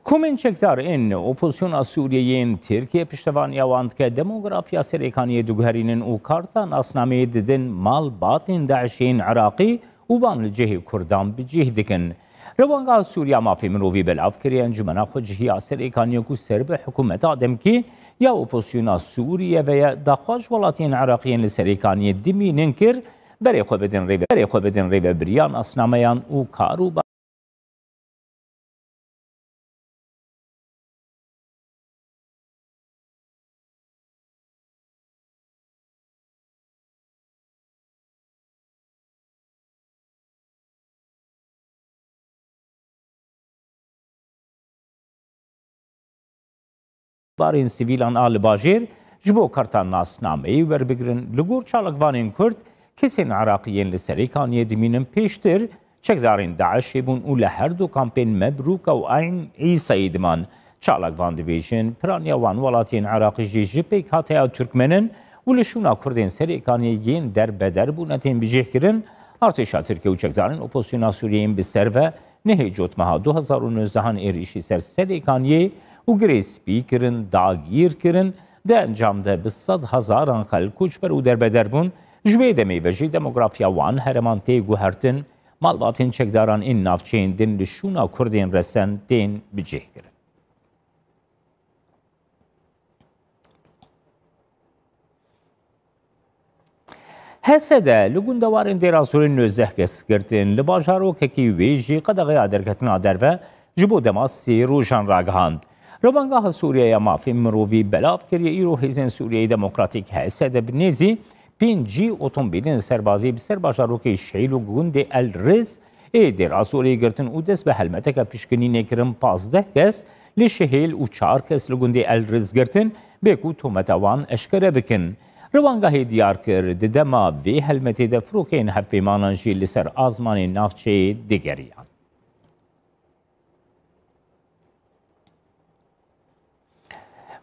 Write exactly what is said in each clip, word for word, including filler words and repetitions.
Komên çekdar ên opozisyona Sûriyê yên Tirkiye piştevaniya wan dike, demografiya Serêkaniyê diguherînin û karta nasnameyê didin malbatên DAIŞ ên Iraqî û van li cihê Kurdan bi cih dikin. Rewangeha Sûriya Mafê Mirovî belav kiriye encûmena xwecihiya Serêkaniyê ku ser bi hikûmeta demkî ya opozisyona Sûriyê ve ye, daxwaz ji welatiyên Iraqî yên li Serêkaniyê dimînin kir, berê xwe bidin rêve-, berê xwe bidin rêvebiriya nasnameyan û kar û barên sivîlan a li bajêr ji bo karta nasnameyê werbigirin. Li gor çalakvanên Kurd, kesên Iraqî yên li Serêkaniyê dimînin pêştir çekdarên DAIŞê bûn û li her du kampên Mebrûka û Eyn Îsayê diman. Çalakvan dibêjin, piraniya wan welatiyên Iraqî jî ji pêkhateya Tirkmen in û li şûna Kurdên Serêkaniyê yên derbeder bûne tên bicihkirin. Artêşa Tirkiye û çekdarên opozisyona Sûriyê yên bi ser ve nehê Cotmeha du hezar û nozdehan êrişî ser Serêkaniyê û Girê Spî kirin, dagîr kirin. Di encam de bi sed hezaran xelk koçber û derbeder bûn. Ji wê demê ve jî demografiya wan herêman tê guhertin. Malbatên çekdaran ên navçeyên din li şûna Kurdên resen tên bicihkirin. H S D li gundewarên Dêra Zorê nozdeh kes girtin. Li bajarokekî wê jî qedexeya derketina derve ji bo dema sê rojan ragihand. Rewangeha Sûriye ya Mafên Mirovî belav kiriye, îro hêzên Sûriyeyê Demokratîk, H S D, bi nêzî pêncî otomobîlên serbazî bi ser bajarokê Şeyl û gundê El Riz ê Dêra Zorê girtin û dest bi helmeteke pişkinînê kirin. Pazdeh kes li Şehêl û çar kes li gundê El Riz girtin, bê ku tometa wan eşkere bikin. Rewangehê diyar kir, di dema vê helmetê de firokeyên hevpeymanan jî li ser azmanê navçeyê digeriyan.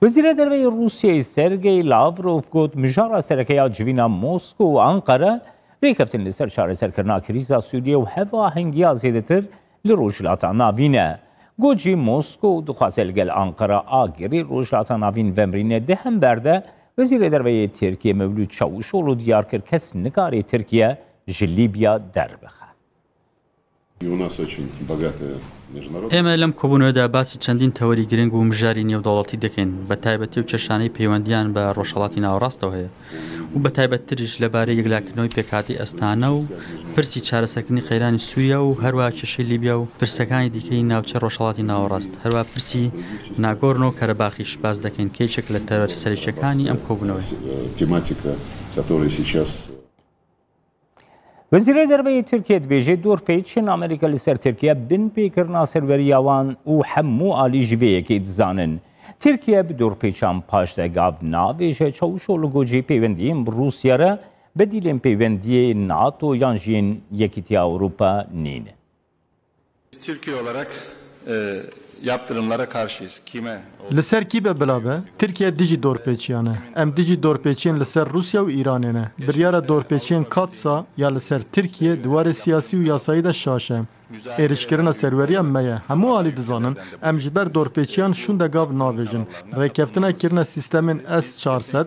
Wezîrê Derve yê Rûsyayê Sergey Lavrov got, mijara sereke ya civîna Moskow û Anqara rêkeftin li ser çareserkirina krîza Sûriyê û hevahengiya zêdetir li Rojhilata Navîn e. Got jî, Moskow dixwaze li gel Anqara agirî Rojhilata Navîn vemirîne. Di hember de Wezîrê Derve yê Tirkiyê Mevlût Çavuşoglu diyar kir, kes nikare Tirkiye ji Lîbya derbixe. ئێمە لەم کۆبوونەوەدا باسی چەندین تەوەری گرنگ و مژاری نێودەوڵەتی دەکەین، بە تایبەتی و کێشانەی پەیوەندیان بە ڕۆژهەڵاتی ناوەڕاستەوە هەیە و بە تایبەتتریش لەبارەی یەکلاکردنەوەی پێکهاتەی ئەستانە و پرسی چارەسەرکردنی قەیرانی سووریا و هەروە کێشەی لیبیا و پرسەکانی دیکەی ناوچەی ڕۆژهەڵاتی ناوەڕاست، هەروە پرسی ناگۆرنۆ کەرەباخیش باس دەکەین کە یەکێک لە تەوەرە سەرەکیەکانی ئەم کۆبوونەوەیە. Wezîrê Derve yê Tirkiye dibêje, dorpêçên Amerîka li ser Tirkiye binpêkirina serweriya wan û hemû alî ji vê yekê dizanin. Tirkiye bi dorpêçan paş de gav navêje. Çavuşoglu got jî, pêwendiyên bi Rûsya re bedîlên pêwendiyê NATO yan jî yên Yekîtiya Ewropa nîne. Türkiye olarak e, yaptırımlara karşıyız. Kime? Li ser kî be bila be, Tirkiye dijî dorpêçiyan e. Em dijî dorpêçiyên li ser Rûsya û Îranê ne. Biryara dorpêçiyên Katsa ya li ser Tirkiye di warê siyasî û yasayî de şaş e. Êrişkirina serweriya me ye. Hemû alî dizanin, em ji ber dorpêçiyan şûnde gav navêjin. Rêkeftina kirina sîstemên S çar sed,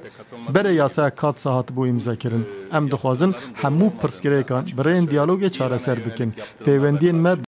berê yasaya Katsa hatibû îmzekirin. Em dixwazin hemû pirsgirêkan bi rêyên diyalogê çareser bikin. Pêwendiyên me